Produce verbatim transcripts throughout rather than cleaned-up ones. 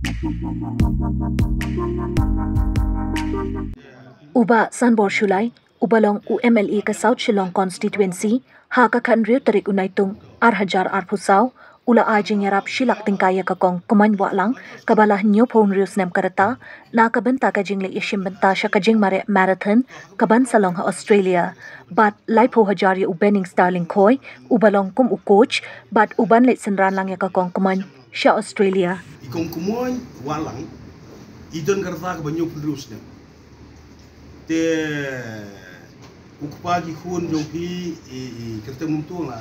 U Bah Sanbor Shullai, uba long u M L A ka South Shillong Constituency, ha ka khathynriew tarik u Naitung, ar hajar arphew saw, u la ai jingïarap shi lak tyngka ïa ka Kong Kmoin Wahlang, kaba la hynñiewphew hynriew snem ka rta, na ka bynta ka jingleit ïashim bynta sha ka jingmareh marathon, kaban sa long ha Australia. Bad laiphew hajar ïa u Benningstar Lyngkhoi, uba long kum u coach, bad uban leit synran lang ïa ka Kong Kmoin sha Australia. I Kong Kmoin Wahlang, i don ka rta kaba hynñiewphew hynriew snem. Te u kpa ki khun jong phi, i, i kyrteng mynta la.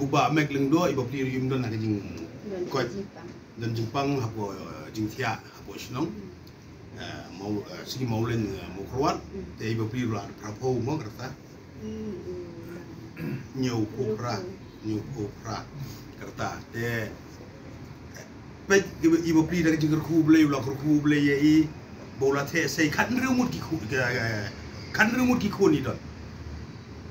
U Bah Mek Lyngdoh, i bapli ruh im don ha ka jingkoit. Don jingpang hapoh, eh, jingthiah hapoh shnong. Eh, Mau, eh, Sngi Mawleng, eh, Mawkyrwat. Te i bapli ruh la phraphew mo ka rta. Hynñiewphew phra, hynñiewphew phra ka rta. Te peit i bapli da ka jingkyrkhu U Blei, u la kyrkhu U Blei ïa i ba u la theh sei. Khathynriew ngut ki khun, ka, ka, khathynriew ngut ki khun i don.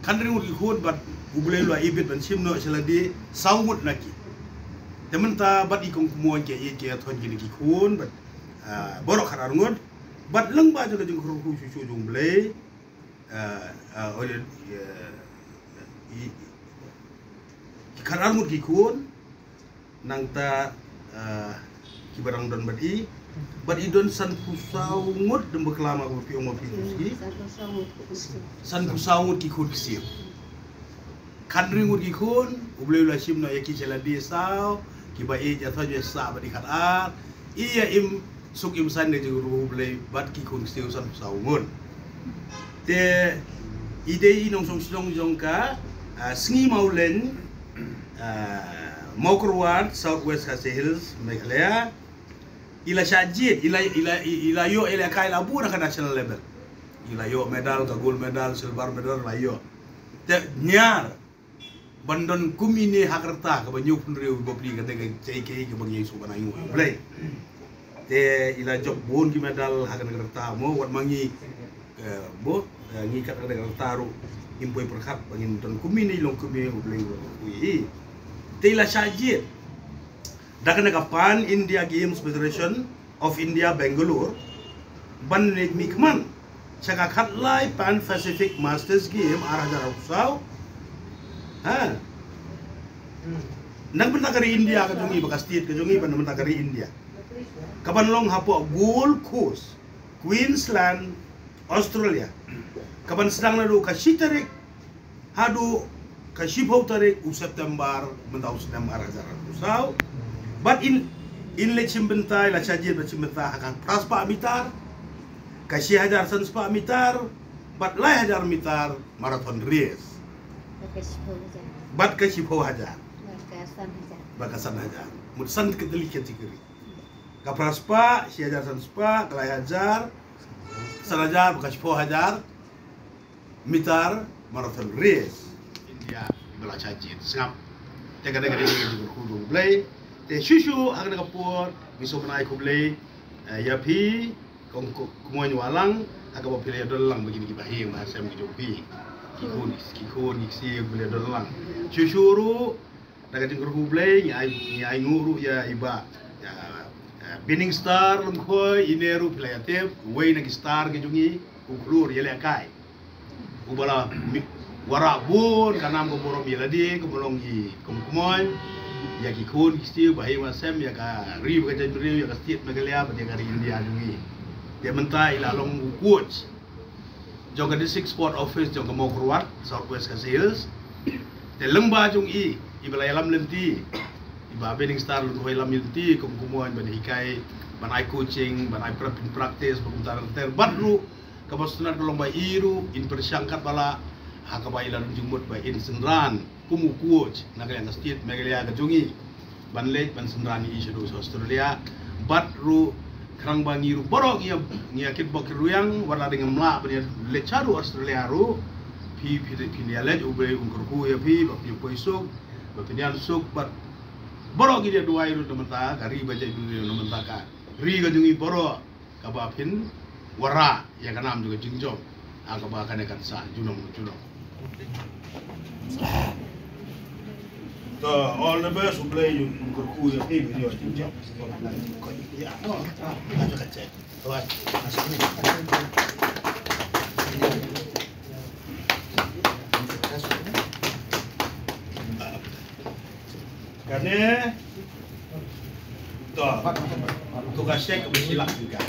Khathynriew ngut ki khun bad U Blei u la ibit ban shim noh sha lade saw ngut na ki. Te mynta bad i Kong Kmoin ki ïeit ki ïathuh kine ki khun bad, ah, baroh khatar ngut. Bad lyngba jong ka jingkyrkhu shuh shuh jong U Blei, ah, ah, oh, ïa, ïa, i, i, ki khatar ngut ki khun, nangta, ah, kiba dang don bad i, bad i don sanphew saw ngut, dang bakla ma kaba phi ong ma phi tu ski. Sanphew saw ngut ki khun ksiew. Khathynriew ngut ki khun, U Blei u la shim noh ïa ki sha lade saw, kiba ïeit ïathuh ïa sah bad i khatar, i ïa im suk im saiñ da ka jingkyrkhu U Blei bad ki khun ksiew sanphew saw ngut. Te i dei i nongshong shnong jong ka, ah, Sngi Mawleng, ah, Mawkyrwat, South West Khasi Hills, Meghalaya. I la shah jied, i la, i la, i, i la ïoh, i la kai la bun ha ka national level. I la ïoh medal, ka gold medal, silver medal, la ïoh. Te ñiar ban don kum ine ha ka rta kaba hynñiewphew hynriew, i bapli ka dei ka jingïeit kaba ngi sngewbha ban ai nguh ïa U Blei. Te i la jop bun ki medal ha kane ka rta mo, wat ma ngi, eh, mo, eh, ngi kat ha kane ka rta ruh ngim poi pyrkhat ba ngin don kum ine, long kum ine, U Blei u la kyrkhu ïa i. Te i la shah jied da kane ka Pan India Games Federation of India, Bangalore, ban leit mihkhmat sha ka khatlai Pan Pacific Masters Game ar hajar arphew saw. Ha. Na ka bynta ka ri India ka jong ngi, bad ka state ka jong ngi, bad na ka bynta ka ri India. Kaban long hapoh Gold Coast, Queensland, Australia. Kaban sdang naduh ka shi tarik haduh ka shiphew tarik u September mynta u snem ar hajar arphew saw. Bad in, in leit shim bynta, i la shah jied bad shim bynta ha ka phra spah mitar, ka shi hajar san spah mitar, bad lai hajar mitar marathon race. Bad ka shiphew hajar. Bad ka san hajar. Bad ka san hajar. Mut san tylli ki category. Ka phra spah, shi hajar san spah, ka lai hajar, san hajar, bad ka shiphew hajar mitar marathon race. India, ba la shah jied sngap. Te ka dei ka dei ka jingkyrkhu jong U Blei. Te shuh shuh ha kane ka por ngi sngewbha ban ai khublei, eh, ïa phi Kong Kmoin Wahlang, ha kaba phi la ïadon lang bad kine ki bahaïing bahasem ki jong phi. Ki khun, ki khun, ki ksiew, phi la ïadon lang. Shuh shuh ruh da ka jingkyrkhu U Blei, ngi ai, ngi ai nguh ruh ïa i Bah, ïa, ïa Benningstar Lyngkhoi, ine ruh phi la ïatip, uwei na ki star ki jong ngi, u khlur ïalehkai. Uba la mi-, wanrah bun ka nam ka burom ïa lade, kaba long i Kong Kmoin, ïa ki khun ki ksiew, bahaïing bahasem, ïa ka ri bad ka jaitbynriew, ïa ka state Meghalaya bad ïa ka ri India jong ngi. Te mynta i la long u coach jong ka District Sport Office jong ka Mawkyrwat, South West Khasi Hills. Te lyngba jong i, iba la ïalam lynti, i Bah Benningstar Lyngkhoi ïalam lynti, Kong Kmoin ban hikai, ban ai coaching, ban ai pra-, practice, ban kumta ter ter. Bad ruh kaba sngewtynnat ka long ba i ruh in pyrshang katba lah, ha kaba i la don jingmut ba in synran kum u coach na ka liang ka state Meghalaya ka jong ngi, ban leit ban synran ïa i shaduh sha Australia. Bad ruh khnang ba ngi ruh baroh ngi ïa, ngi ïa kitbok kitrwiang, wat la dang ngim lah ban ïa leit shaduh Australia ruh, phi, phi, phin ïa leit, U Blei un kyrkhu ïa phi ba phin ïa poi suk, ba phin ïa suk. Bad baroh ngi ïa duwai ruh na ka bynta ka ri bad jaitbynriew, na ka bynta ka ri ka jong ngi baroh, kaba phin wanrah ïa ka nam jong ka jingjop ha kaba kane kan sah junom junom. So, all the best, U Blei un kyrkhu ïa phi, ïa phi. Kane to, to ka cheque ba shi lak tyngka.